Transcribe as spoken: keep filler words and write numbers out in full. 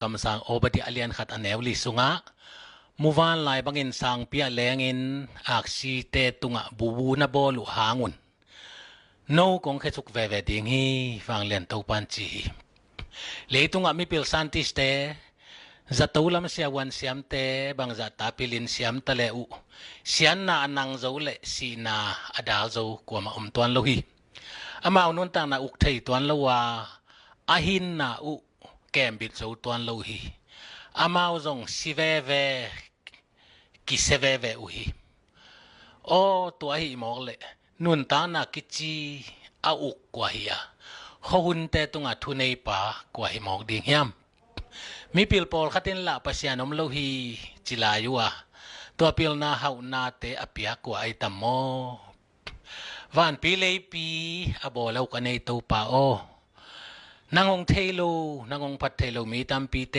kamsang Obadiah a lian khat a neu li sungah, muvanlai bangin sangpi ah lengin aksite tungah bubu na bawl uh hangun no kong khesuk veve ding hi, Vanglian Topan ci hi. Leitungah mipil scientist-te, zato lam siavuan siamte bangzahta pilin siam ta le uh, siatna a nang zo le sihna a dal zo kuamah om tuan lo hi. Amau nuntakna uk thei tuan lo a, a hinna uh kembit zo tuan lo hi. Amau zong si veve, kisia veve uh hi. Aw, tua ahi mawk leh nuntakna kici a uk kua hi a, khuahunte tungah thuneipa kua hi mawk ding hiam? Mipil pawlkhat in lah Pasian om lo hi ci lai uh a, tua pilna hauhnate a piak kua ahi tam maw? Vanpi leipi a bawl a uk a nei Topa aw, nang hong thei lo, nang hong phat thei lo mi tampite